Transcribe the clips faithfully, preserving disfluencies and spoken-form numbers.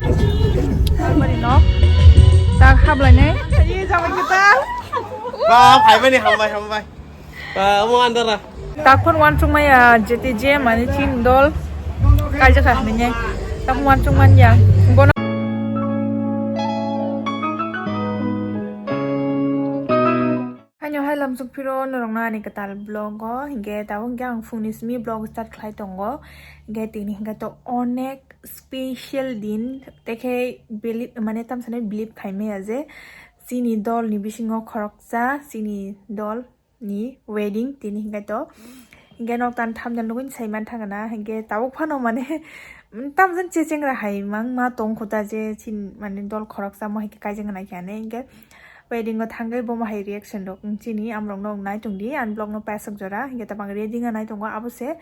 Salbari no. Tak hablai ne. Ye jamai kita. Ba, phaimani hambai, hambai. Ba, omo andara. Tak phone wansukmaya, jete je mani chin dol. Kaijak kha hinwi. Tak phone wansukmanya. Bono. Haino hai lamsok phiro norokno ani kwtal vlog o, hinkhe tabuk hinkhe ang phungni simi vlog start khlai tongo, hinkhe tini hinkhe to onek special din, tekhe believe, mane tamsani believe khaimaya je chini dol ni bisingo khoroksa chini dol ni wedding tini hinkhe to. Hinkhe nok tan thamjani nugwi sai mantha gana, hinkhe tabuk phano mane tamjani chechengra hai mangma tongkho ta je chin mane dol khoroksa mo hinkhe kaijak gana khe ani hinkhe. Wedding o thangwi bomo hai reaction rok wng chini amrok no nai tongdi, ani vlog no paisok jora hinkhe tabang ready wngna nai tongo, abo se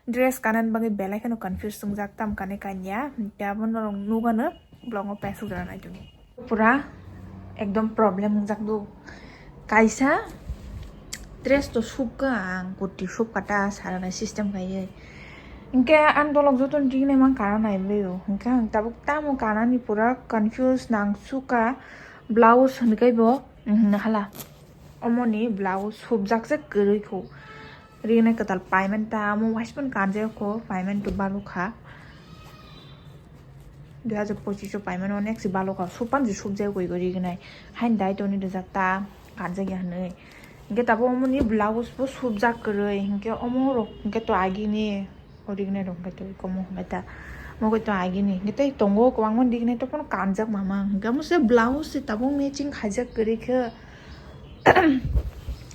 dress kanani bagwi belai kheno confuse wngjak, tam kanwi kanya hinkhe abo norok nugano vlog o paisok jora nai tongdi. Pura ekdom problem wngjak do, kaisa dress to subka ang, kurti subka ta sarana system khaiwi hinkhe ani dolok joto ni digini mang kana nai bwlwi o hinkhe ang tabuk tamo kanani pura confuse nang suka. Blouse hwnwi khe bo, mhm, hala. Omoni blouse subjak se kwrwi kho. Rignai kwtal payment ta amo waispan kanjak kho, payment to balukha. Dui hajar pochish o payment o next balukha. Supan je subjak koi koi rignai. Hain dai toni rijak ta kanjak ya hwnwi. Hinkhe tabuk omoni blouse bo subjak kwrwi. Hinkhe omo rok hinkhe to agini. O rignai rok hwnkhe tei komo hwnkhe ta, mo khe to agini hwnkhe tei tongo kwbangma rignai to phano kanjak mamang hwnkhe omo se blouse se tabuk matching khaijak kwrwi khe.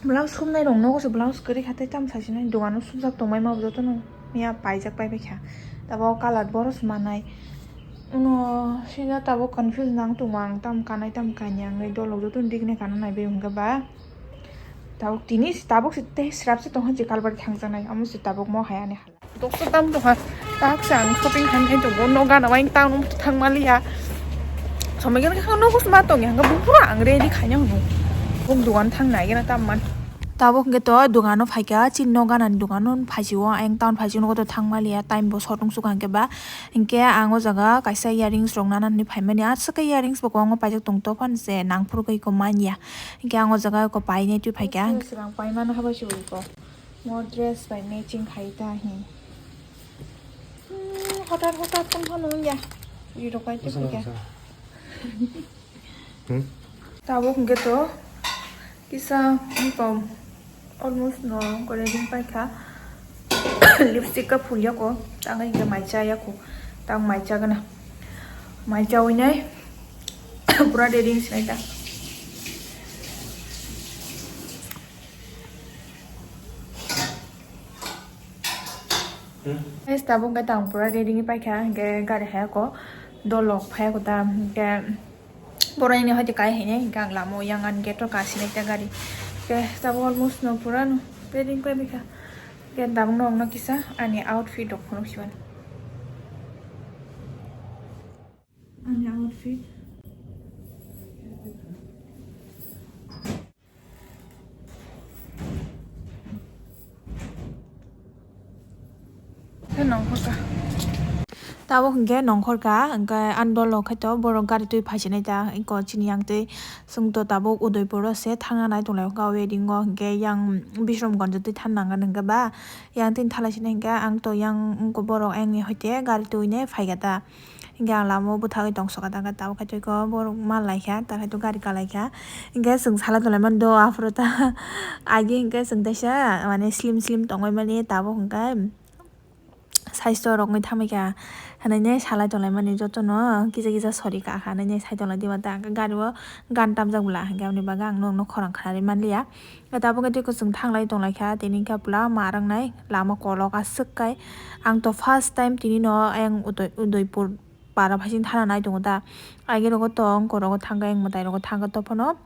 Blouse sumnai rok nogo se blouse kwrwi kha tei tamo saisinai dogano sumjak tongbai ma bo jotono miya paijak pai bai kha. Tabuk o colour bohrok se manai uno sida tabuk confuse nang tongo ang, tamo kanai tamo kanya wngwi dolok jotono rignai kana naibai hwnkhe ba tabuk tini tabuk se tei srap se tongkha je kalbari thangjaknai omo se tabuk mo hai ani hala. Dokso tam tongkha, tak se ang shopping khaina thangwi tongo, nogo gana uaing town thang maliya. Somoi gana khe nogo se ma tongya, hwnkhe bufura ang ready khaina hwnwi. Buk dogan thang nai gana tam man. Tabuk hwnkhe to dogano phaikha, chini nogo gana ni dogano phaisio, ayang town phaisio nogo to thang maliya, time bo short wng sukha hwnkhe ba. Hwnkhe ang o jaga kaisa earrings rok nana hinwi phaimani, aswk khe earrings bo kwbangma paijak tong, to phano se nangphuru khe eko manya. Hwnkhe ang o jaga eko painai twi phaikha. Swrang paimani habai se eko. Mo dress bai matching khai ta hi. Hmm, hotar hotar tong phano ya. Ri rok bai tong ya. Hmm? Tabuk hwnkhe to kisa wngkha almost no ready paikha. Lipstick ka phul yako, tang hwnkhe mai cha yako, tang mai cha gana. Mai cha winai pura ready sinai ta. Guys, tabuk hwnkhe tang pura ready wngwi paikha, hwnkhe gari hai ako dolok phai ako ta, hwnkhe borok ini hoite kai hainai, hwnkhe ang lama o yang ani gate o kasinai ta gari, hwnkhe tabuk almost no pura no ready wngwi paikha, hwnkhe tabuk no ang no kisa ani outfit rok phunuk siban, ani outfit. Khe nongkhorka. Tabuk hwnkhe nongkhorka, hwnkhe ani dolo khaito borok gari twi phaisinai ta, eko chini yang twi chwngto tabuk Udaipur o se thangna nai tonglai kha wedding o, hwnkhe yang Bishramganj twi thang nang hwnkhe ba yang twi thalai sinai hwnkhe ang to yang wngkha borok ayang ni hoite gari twi nai phaikha ta. Hingke ang lama o bwthagwi tongsoka ta, hingke tabuk kaitor borok ma laikha, ta kaitor gari ka laikha. Hingke chwng sala tonglaimani do, aphuru ta agi hingke chwng teisa mane slim slim tongbaimani, tabuk hingke saisto rok wngwi thangbaikha. Hwnwi salai tonglaimani jotono kisa kisa sori kakha hwnwi sai tonglaidi mata, hingke gari o gan tamjak bwla, hingke aboni bagwi ang nokno khorang khnarwi manliya. Tabuk khe tei kwchwng thanglai tonglaikha, tini khe pula ma rwngnai lama kolok aswk kai. Ang to first time tini no ayang Udoi-, Udaipur para phaisin thana nai tongo ta. Age rogo tong, korogo thangkhe, ayang mwtai rogo thangkhe, to phano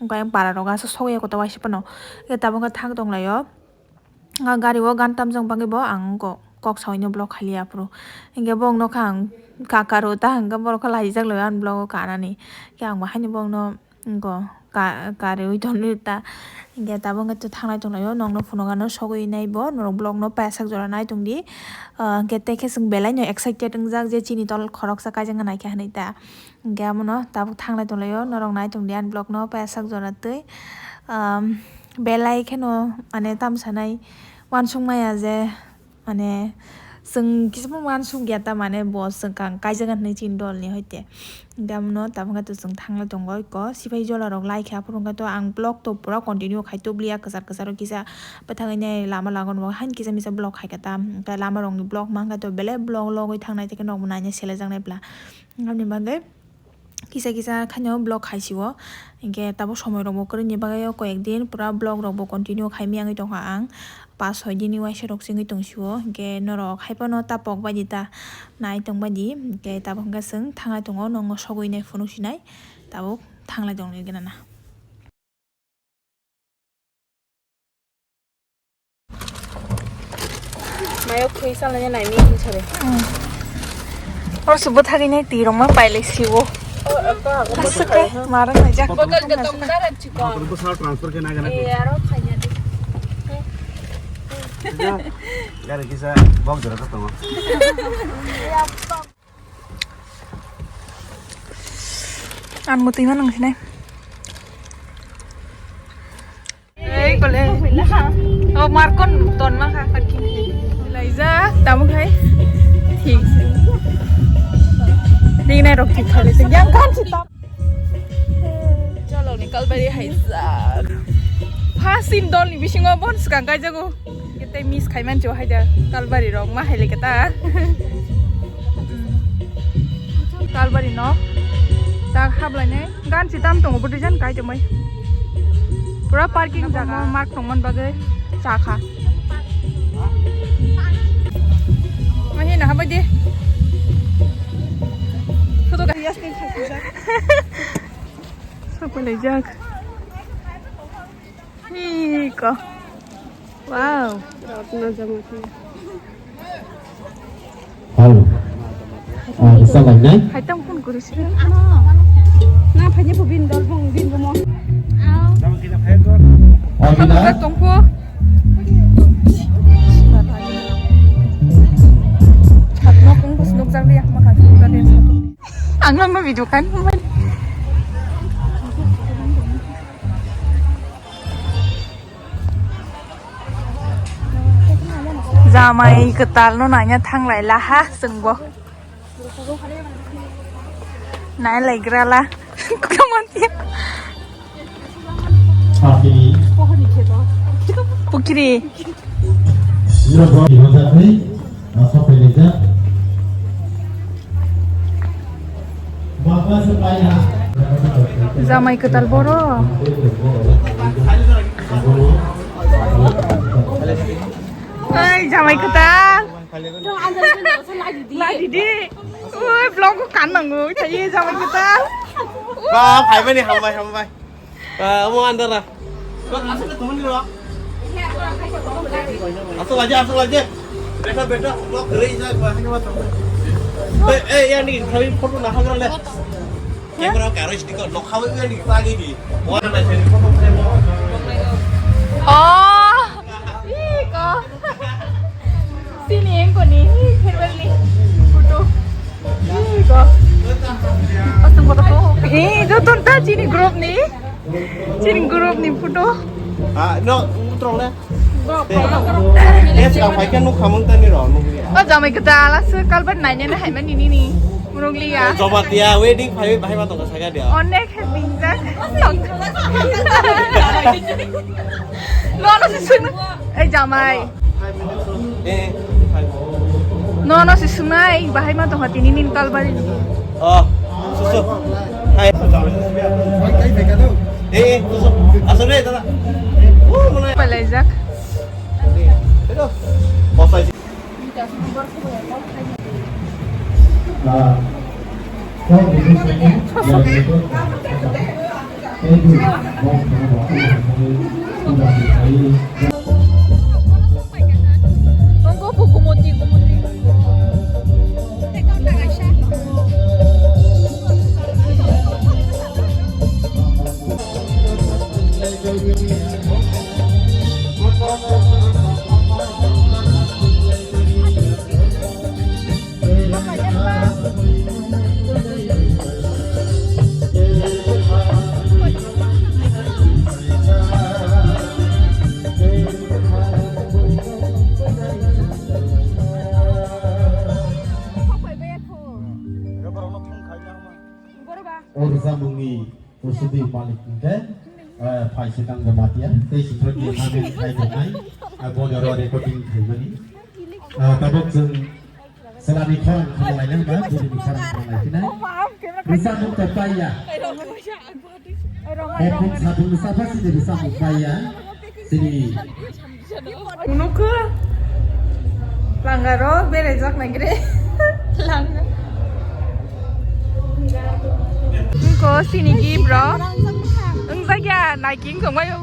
wngkha ayang para rogo aswk sogwi ya koto waisa phano. Khe tabuk khe thang tonglaio. Gari o gan tamjak bagwi bo ang kok, kok saui no block khailiya aphuru. Hinkhe bo wngno kha ang kakaro ta, hinkhe borok khe laijak lai ani block o kanani. Khe ang bo haino bo wngno. Wngkha, ka-, karwi tonwi ta. Hinkhe tabuk hinkhe thanglai tonglaio, nokno phunukano sogwi naibo, norok vlogno payasak jora naitongdi. Ah, hinkhe tei khe chwng belaino excited wngjak je chini tol khoroksa kaijak naikha hinwi ta. Hinkhe amono tabuk thanglai tonglaio, norok naitongdi ani vlogno payasak jora twi. Am, belai kheno mane tamsanai uansukmaya je, mane, chwng kisa phano uansukya ta, mane, bo chwng kang kaijak hinwi chini dolni hoite. Hinkhe amono tabuk khe chwng thanglai tongo eko, sipai jola rok lai khe, aphuru wngkha to ang vlog to pura continue khai tubliya, kwchar kwcharo kisa bwthagwi nai lama lago nw hain kisa misa vlog khai kha ta, hinkhe lama rokni vlog mankha to belai vlog logwi thangnai, tei khe nokbo naina selejaknai bla. Aboni bagwi kisa kisa khaino vlog khai sio, hinkhe tabuk somoi rokbo kwrwini bagwi o koyek din pura vlog rokbo continue khai miyangwi tongkha ang, pas soi dini waisa rok se wngwi tongsio, hinkhe norok haiphano ta pok baidi ta nai tong baidi, hinkhe tabuk hinkhe chwng thanglai tongo, nokno sogwi nai phunuk sinai, tabuk thanglai tongni gana na. Mayo khui salnani nai mi hin sare. Or subo thagi nai tirong ma pailai siwo. Asuk kai, mara nai jak. Botol de tong dara chikon. Botol ko sal transfer ke na gana. E, aro khanya de. Gari kisa bok jora ka tongo. Ang mutui ma nang sinai. Ei, kole. Oh, Markon ton ma kha, parking. Laija, tamu khai. Thik. Ding nai rok thik khale, yang kan si tam. Chalo ni Kalbari hai jak. Phasin dol ni bisingo bon swkang kai jago. Kete miss khai mancho hai da Kalbari rok ma hai le keta. Kalbari no. Tak hablai ne gan si tam tongo budi jan kai tomai. Pura parking jaga mark tongman bagwi cha kha. Mahi na habai di. Photo ka. Sapalaijak. Hiko. Wow. Halo. Ah, bisa lainai? Hai tang phone kuri sih. Na phanya pun bin dol pun bin bomo. Oh, bila? Tongpo. Chatno kung bus nuk jang dia makan. Ang lang ma video kan. Jamai kwtal no naina thanglai laha chwngbo. Nai lai gra la. Kamantia. Pukiri. Jamai kwtal boro. Oi, jamai kwtal. Lai di di. Oi, vlog ko kan nango. Thaye jamai kwtal. Ba, phaimani hambai, hambai. Ah, omo andara. Asal ka tumani ro. Asal aja, asal aja. Beta, beta, vlog rei jai, bahai ma tumani. Eh, eh, yani, kami photo na hagra le. Camera karo sidi ko, nok hawi yani, pagi di. Wana na sini photo frame. Oh, iko. Sini engko ni, farewell ni photo. Iko. Asung photo ko. Eh, itu tunta chini group ni. Chini group ni photo. Ah, no, utrong le. Group. Eh, eh, sila phai kan nuk khamung tani ro, nuk ni. Oh, jamai kwtal aswk kalbar naina na hai mani nini. Murung liya. Jomatia wedding phai bahai ma tong saga dia. Onek hai binjak. No, no, si sung. Eh, jamai. Eh, no, no, si sunai, bahai ma tongha tini nin kalbari. Oh, susu. Hai. Eh, susu. Asal deh, tata. Uh, mulai. Palaijak. Itu. Bosai. O rwchapmungni usudi malik hwnkhe, eh, phai swkang Jamatia, tei sitra khe namen khai tongnai, ah, bono ro recording khaimani. Ah, tabuk chwng chwlani khorang khna lainai ba, buruni khorang khna laiphinai. Rwchapmung to paiya. Bokong sabung sapha sini rwchapmung paiya. Sini. Unuku. Langaro berejak nagre. Langa. Engko sini gift rok. Wngjakya naiking tongbaio.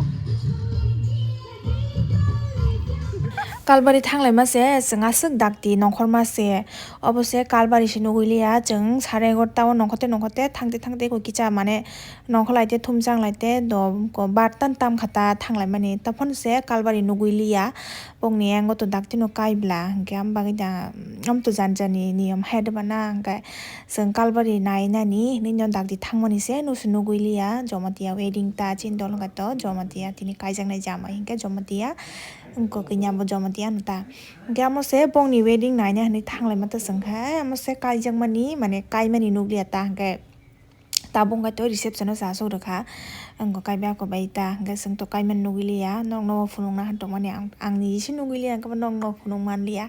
Kalbari thanglaima se chwng aswk dakti nongkhorma se. Obo se kalbari se nugui liya, chwng sare egarota o nongkhote nongkhote thangte thangte koi kisa mane nongkhor laite thumjang laite do ko bar tan tam kha ta thanglaimani. Taphano se kalbari nugui liya, bokni yango to dakti no kai bla, hwnkhe am bagwi da, am to jani jani niyom hai rwbana, hwnkhe chwng kalbari nai nani hinwi no dakti thangmani se no se nugui liya. Jamatia wedding ta chini dol hwnkhe to Jamatia tini kaijaknai jamai hwnkhe Jamatia wngkha kanya bo Jamatia no ta. Hwnkhe amo se bokni wedding naina hinwi thanglaima ta chwngkha, amo se kaijakmani, mane kaimani nukliya ta, hwnkhe tabuk wngkha to reception o se asuk rwkha, wngkha kaiba ako bai ta, hwnkhe chwng to kaimani nugwiliya, norokno bo phunukna han tongmani ang, ang niji se nugwiliya, hwnkhe bo norokno phunuk manliya,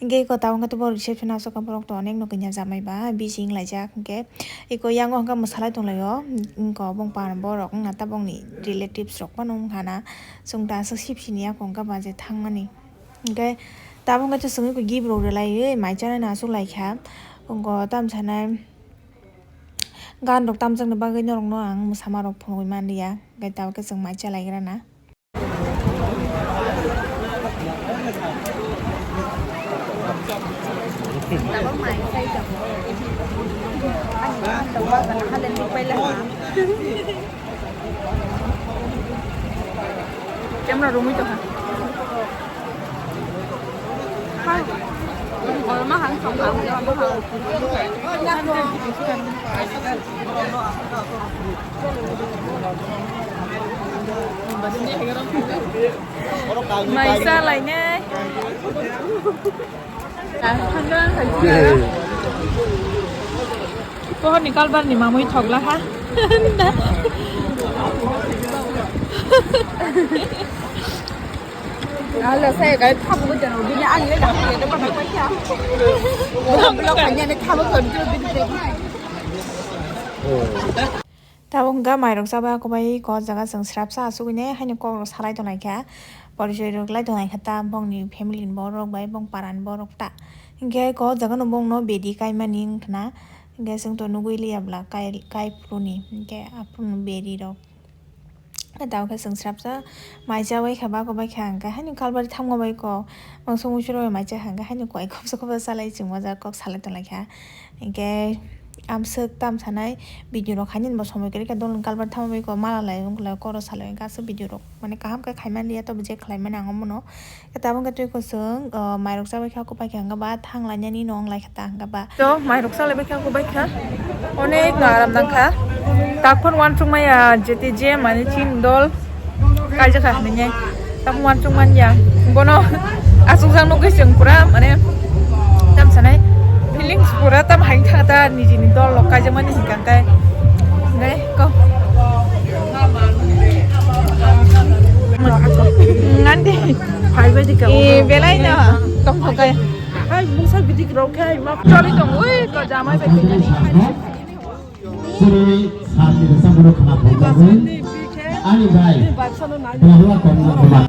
hwnkhe eko tabuk wngkha to bo reception o asuk borok to onek no kanya jamai ba busy wnglaijak, hwnkhe eko yango hwnkhe mwsalai tonglaio, wngkha bongpar borok wngna ta bongni relatives rok phano wngkha na. Chwng ta aswk sip sini ya kong ka baje thangmani. Hwnkhe tabuk wngkha chwng eko gift rok rwlaiwi mai chanai no aswk laikha. Wngkha tam sanai gan rok tamjakna bagwi norokno ang mwsama rok phunugwi manliya. Hwnkhe tabuk khe chwng mai chalaigrana. Camera romwi tongkha. Maisa lainai. Pohor ni kalbar ni mamui thogla ha. Ala saya kai thabu ko jano bini ani le dah ya de pada paisa. Belum belum hanya ne thabu ko jano bini de. Tabuk hwnkha mairok chabai ako bai kok jaga chwng srapsa asugwi ne haino kokrok salai tongnai kha, porichoi rwglai tongnai kha ta bongni family ni borok bai bong para ni borok ta. Hinkhe kok jaga no bongno bedi kaimani wngkhna, hinkhe chwng to nugwi liya bwla kai, kai phuru ni, hinkhe aphuru ni bedi rok. Tabuk khe chwng srapsa mai chabai kha, bako bai kha, hinkhe haino kalbari thango bai kok mangso muisu rok bai mai cha kha, hinkhe haino koi khopsa khopsa salai chwng o jaga kok salai tonglai kha. Hinkhe amswk tam sanai video rok khainani bo somoi kwrwi kha, dolni kalbar tamo bai kok mala lai wngkha lai koro salai wngkha aswk video rok mane kaham khe khaimani ya tobo je khlaimani ang omono. Tabuk khe twi kwchwng, ah, mairok chabai kha kupai kha hwnkha ba thang lainani no wng lai kha ta hwnkha ba. To mairok chalai bai kha kupai kha onek no aram nang kha. Takhor uansuk maya jete je mani chin dol. Kaijak kha hinwi. Tamo uansuk man ya. Bono asukjak nugwi chwng pura mane tam sanai feelings pura tam hai thang ta nijini dol rok kaijak mani hinkha khe. Dai ko. Ngan di. Phai bai di ka. E belai no tong thok kai. Hai mungsa bidik rok khai ma. Choli tong ui ko jamai bai. Sini sar ni rwchapmung rok khna phunjagwi ani bai bahwa komna bwla.